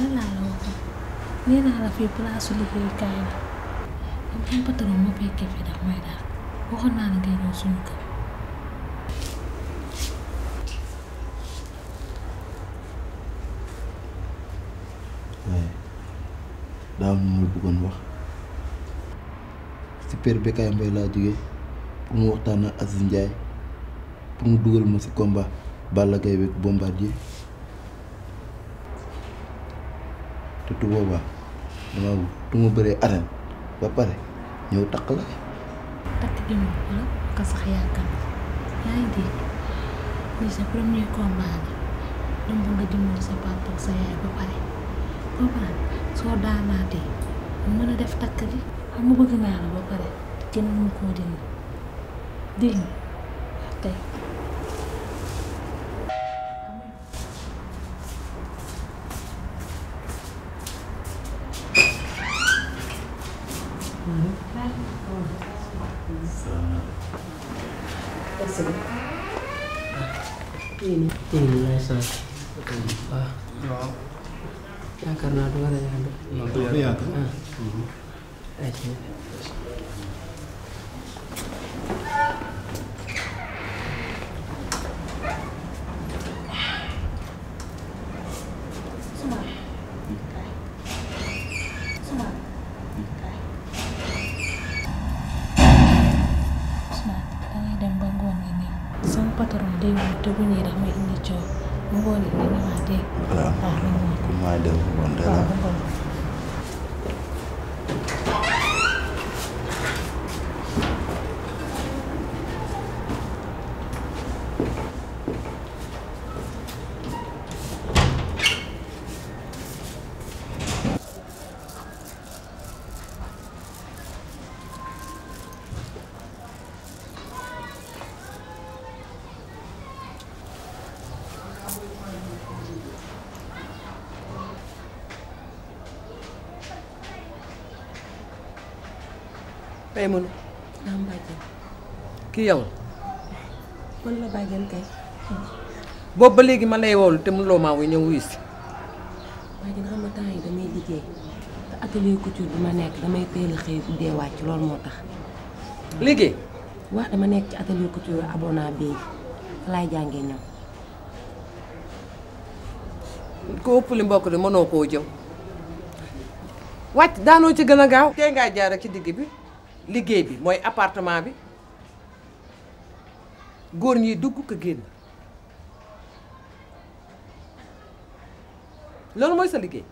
lan laa la waxoon nee naa la fii place liggéeyukaay la am sama patron ma fekkee fii daf may daal waxoon naa la ngay ñëw suñu kër. waaye daaw ñu ma bëggoon wax si Père Bécaye Mbaye laa jógee pour mu waxtaan ak Aziz Ndiaye pour mu dugal ma si combat Balla Gaye beeg Bombardier te tu boobaa dama tu ma bëree arène ba pare ñëw takk la. takk ji moom wala ka sax yaakaar yaa ngi dégg lii sa premier combat la dama nga dimbali sa papa ak sa yaay ba pare comprendre soo daanaatee mën a def takk ji xam nga bëgg naa la ba pare te kenn mënu koo dindi dégg nga tey. waaw yaakaar naa du war a yàgg. non du yàgg. dangay dem ba ngoon nga ñëw sama patron day ñëw te bu ñëwee daf may indi coow bu ngoon nga ñëwaatee. waaw lu ngoon ku maa dem ngoon dara. waaw bu ngoon. tey mënu naam bàjjen kii yow man la bàjjen kay boobu ba léegi ma lay woolu te mënuloo maa wuy ñëw wuyu si. bàjjen xam nga temps yi damay liggéey te atelier couture bi ma nekk damay teel a xëy dee wàcc loolu moo tax. liggéey. waaw dama nekk ci atelier couture abona béy fa laay jàngee ñëw. ko ëpp li mbokk de mënoo koo jëw wàcc daanoo ci gën a gaaw. tey ngaa jaar rek ci digg bi liggéey bi mooy appartement bi góor ñiy dugg ko génn loolu mooy sa liggéey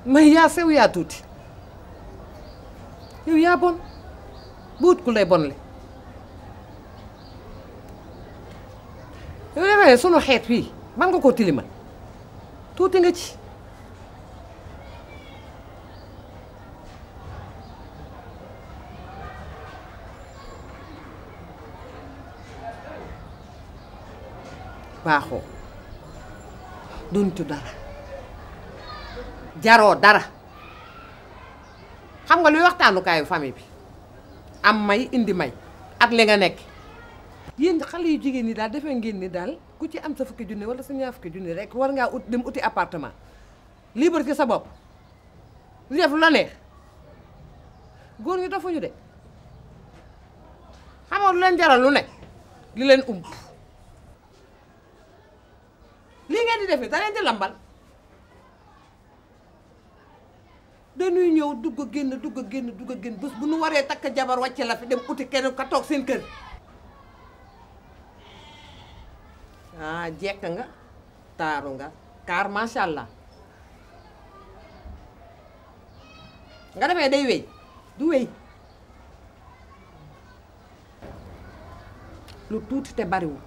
may yaa sew yaa tuuti yow yaa bon buut ku lay bon le yow defee ne sunu xeet fii man nga koo tilimal tuuti nga ci baaxoo duntu dara jaroo dara xam nga luy waxtaanukaayu famille bi am may indi may at li nga nekk yéen xale yu jigéen ñi daal defee ngeen ni daal ku ci am sa fukki junni wala sa ñaar fukki junni rek war ngaa ut dem uti appartement libre ci sa bopp lu def lu la neex góor ñi dofuñu de xamoo lu leen jaral lu nekk li leen ump lii ngeen di def ni da leen di lambal dañuy ñëw dugg a génn dugg a génn dugg a génn bés bu nu waree takk jabar wàcce la fi dem uti kenn ka toog seen kër ah jekk nga taaru nga kaar macha allah nga defee day wéy du wéy lu tuuti te bariwul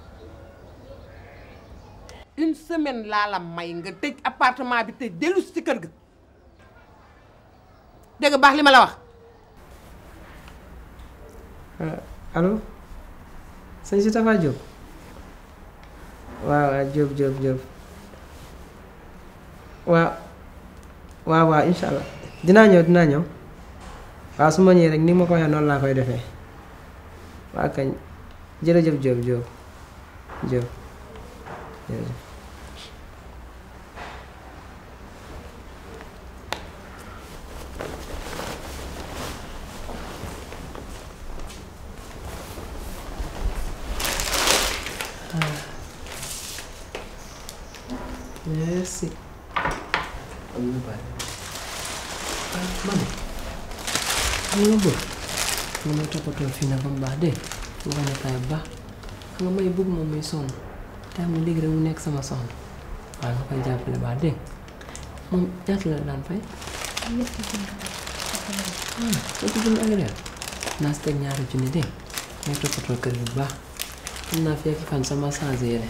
une semaine laa la may nga tëj appartement bi te dellu si ci kër ga dégg baax li ma la wax. allo sëñ si Tafa Diop waaw Diop waaw incha allah dinaa ñëw waaw su ma ñëwee rek ni ma ko waxee noonu laa koy defee waaw kañ jërëjëf Diop jërëjëf. am na bari man xam nga bëgg nga may toppatoo fii nag ba mu baax dégg nga bañ a taay bu baax xam nga may bëgg moom muy sonn te am na léegi rek mu nekk sama soxna waaw nga koy jàppale baax dégg moom ñaata la daan fay ñetti junni ak reer naa si teg 2 junni dégg may toppatoo kër gi bu baax xam naa fekk fan sama changé yére